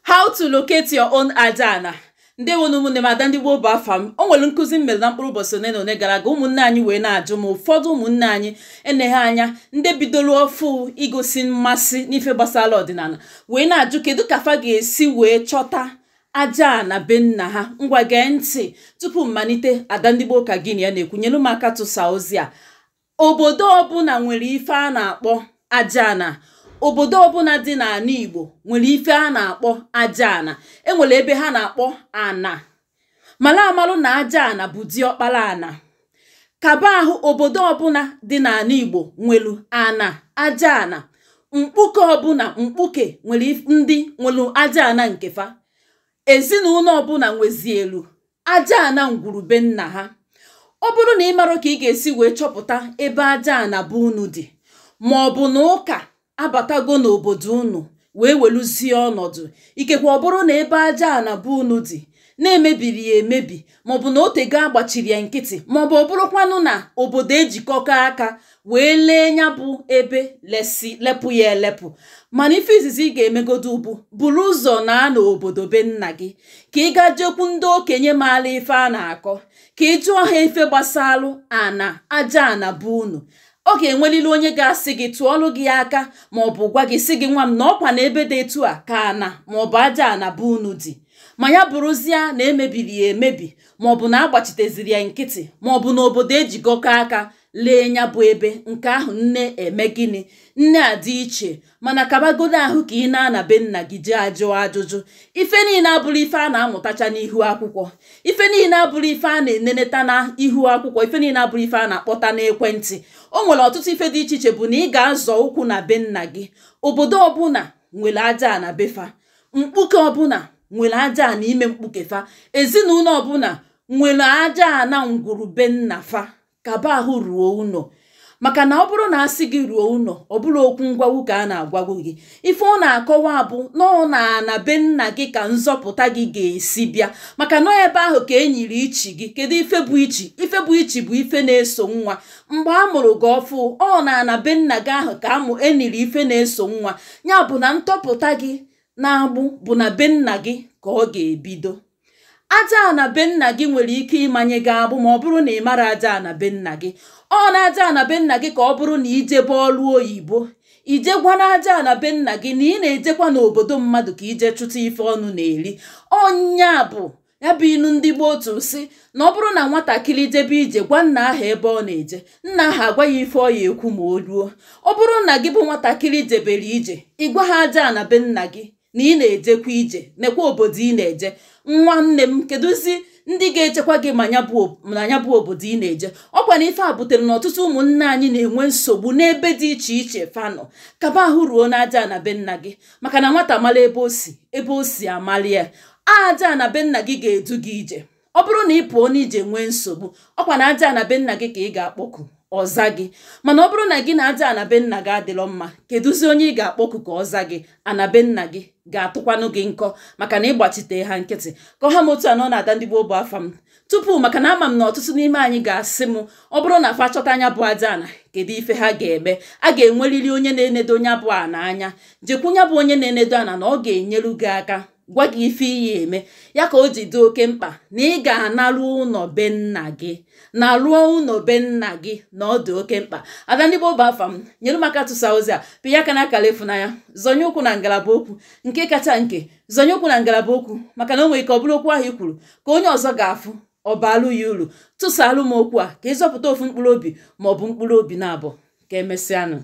How to locate your own aja ana. Ndewonu ụmụnne m, Ada Ndị Gboo bụ afa m. O nwere nkụzi m mere na mkpụrụ ụbọchị one na one gara aga. Ụmụnne anyị wee na-ajụ m, ụfọdụ ụmụnne anyị eneghe anya, ndị bidoro ọfụ igosi mmasị n'ife gbasara ọdịnala, wee na-ajụ kedu ka fa ga-esi wee chọta aja ana be nna ha. Ngwa, gee ntị tupu m malite. Ada Ndị Gboo ka gị na ya na-ekwu. Nyelu m aka tụsa ozi a. Obodo ọbụla nwere ife a na-akpọ aja ana. Obodo ọbụla dị n'ala Igbo nwere ife a na-akpọ aja ana. Enwere ebe ha na-akpọ ana mara amalụ na aja ana bụ diọkpara ana. Kaba ahụ, obodo ọbụla dị n'ala Igbo nwere ana, aja ana. Mkpuke ọbụla, mkpuke nwere ndị nwere aja ana nke fa. Ezinụlọ ọbụla nwezielu aja ana ngwurube nna ha. Ọ bụrụ na ị mara ka ị ga-esi wee chọpụta ebe aja ana bụ unu dị, ma ọ bụ na ụka abatago n'obodo unu wee weluzie ọnọdụ, ikekwe ọ bụrụ na ebe aja ana bụ unu dị na-emebiri ya emebi, maọbụ na otego agbachiri ya nkịtị, maọbụ ọ bụrụkwanụ na obodo ejikọkọ aka wee lee ya bụ ebe lesi lepụ ya elepụ. Mana ife izizi ị ga-emegodo bụ buru ụzọ na n'obodo be nna gị, ka ị gaa jekwu ndị okenye maara ife a na-akọ, ka ị jụọ ha ife gbasalụ ana, aja ana bụ unu. Ọ ga-enwerịrị onye ga-asị gị tụọlụ gị aka, ma ọ bụ gwa gị, sị gị, "Nwa m, na ọkwa na ebe dị etu a ka ana maọbụ aja ana bụ unu dị." Ma ya bụrụzie na emebiri ya emebi, maọbụ na agbachiteziri ya nkịtị, maọbụ na obodo ejikọkọ aka lee ya bụ ebe nke ahụ, nne eme gịnị, nne a dị iche. Mana kabagodo ahụ ka ị na-ana be nna gị jee ajụọ ajụjụ. Ife niile abụrụ ife a na-amụtacha n'ihu akwụkwọ. Ife niile abụrụ ife a na-eneneta n'ihu akwụkwọ. Ife niile abụrụ ife a na-akpọta n'ekwentị. O nwere ọtụtụ ife dị iche iche bụ na ị ga-azọ ụkwụ na be nna gị. Obodo ọbụla nwere aja na befa. Mkpuke ọbụla nwere aja na ime mkpuke fa. Ezinụlọ ọbụla nwere aja na ngwuru be nna fa. Kaba ahụ ruo ụnọ, maka na ọ bụrụ na asị gị ruo ụnọ, ọ bụrụ okwu ngwawu ka a na-agwagwu gị. Ife ọ na-akọwa bụ na ọ na-ana be nna gị ka nzọpụta gị ga-esi bịa, maka na ebe ahụ ka e nyiri ichi gị. Kedu ife bụ ichi? Ife bụ ichi bụ ife na-eso nwa mgbe a mụrụ gị ọfụ. Ọ na-ana be nna gị ahụ ka amụ eniri ife na-eso nwa ya, bụ na ntọpụta gị na-agbụ bụ na be nna gị ka ọ ga-ebido. Aja ana be nna gị nwere ike ịmanye gị agbụ ma ọ bụrụ na ị mara aja ana be nna gị. Ọ na aja ana be nna gị ka ọ bụrụ na ijebe ọrụ oyibo, ijekwa na aja ana be nna gị na ị na-ejekwa n'obodo mmadụ ka ije chụta ife ọnụ na-eri. Ọnya bụ ya bụ inu ndị gboo otu si na ọ bụrụ na nwatakịrị jebe ije, gwa nna ahụ ebe ọ na-eje, nna ahụ agwa ya ife ọ ya ekwu ma o ruo. Ọ bụrụ na gị bụ nwatakịrị jebere ije, ịgwa ha aja ana be nna gị na ị na-ejekwa ije, nekwa obodo ị na-eje. Nwanne m, kedụzi ndị ga-echekwa gị ma ya bụ obodo ị na-eje? Ọkwa na ife a butere na ọtụtụ ụmụnne anyị na-enwe nsogbu n'ebe dị iche iche fanọ. Kaba ahụ ruo n'aja na be nna gị, maka na nwata mara ebe o si, ebe o si amali ya. Aja na be nna gị ga-edu gị ije. Ọ bụrụ na ị pụọ n'ije nwee nsogbu, ọkwa na aja na be nna gị ka ị ga-akpọku ọza gị. Mana ọ bụrụ na gị na aja ana be nna gị adịrọ mma, kedụzi onye ị ga-akpọku ka ọza gị? Ana be nna gị ga-atụkwanụ gị nkọ, maka na ịgbachite ha nkịtị. Ka ọha m otu anọ na Ada Ndị Gboo bụ afa m. Tupu, maka na ama m na ọtụtụ n'ime anyị ga-asị m, ọ bụrụ na fa chọta anya bụ aja ana, kedu ife ha ga-eme? A ga-enwerịrị onye na-enedo onye bụ ana anya. Jekwu ya bụ onye na-enedo ana na ọ ga-enyeru gị aka, gwa gị ife iyi eme ya. Ka o ji dị oke mkpa na ị ga-analụ ụlọ be nna gị, na rụọ ụlọ be nna gị, na ọ dị oke mkpa. Ada Ndị Gboo bụ afa m. Nyere m aka tụsa ozi a, pịa aka na akara ịfụnanya, zọnye ụkwụ na ngalaba okwu nke kacha nke, zọnye ụkwụ na ngalaba okwu, maka na o nwere ike ọ bụrụ okwu ahụ i kwuru ka onye ọzọ ga-afụ, ọ baalụ ya uru. Tụsalụ m okwu a ka ịzọpụta ofu mkpụrụ obi ma ọ bụ mkpụrụ obi na-abụ. Ka emesịanụ.